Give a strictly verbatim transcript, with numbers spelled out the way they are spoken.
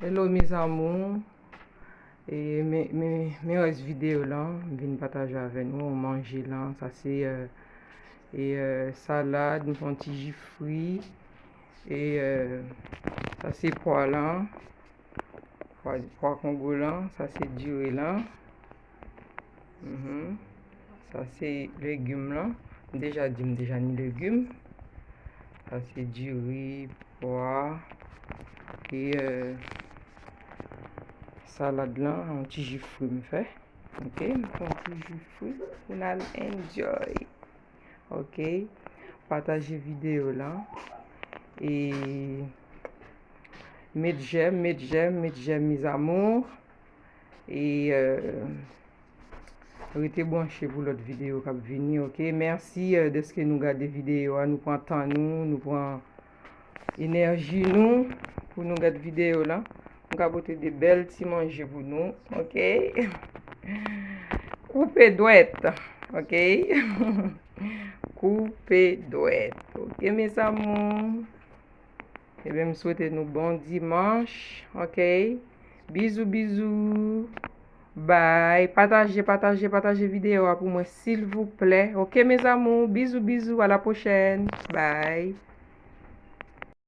Hello mes amours. E men, men, men rès videyo lan, m vin pataje avè nou manje lan. Sa se euh, e euh, salad, m pran ti ji fri. E euh, sa se pwa lan, pwa, pwa kongo lan, sa se diri lan. Mhm. Sa se legim lan. M deja di m deja ni legim. Sa se diri, pwa, e euh, salad lan, yon ti ji fri m fè. Ok, m pran ti ji fri pou n al enjoy. Ok, pataje videyo lan. E met j'aime, met j'aime, met j'aime mes amours. E euh, rete branche pou lòt videyo k ap vini, ok? Mèsi euh, dèske nou gade videyo a, nou pran tan nou, nou pran enèji nou pou nou gade videyo la. Nou ka pote de bèl ti manje pou nou, ok? Koupe dwèt, ok? Koupe dwèt, ok mes amours? Ebyen, m swete nou bon dimanch, ok? Bizou, bizou. Bye. Pataje, pataje, pataje videyo a pou mwen, silvouplè. Ok mes amours? Bizou, bizou. À la prochaine. Bye.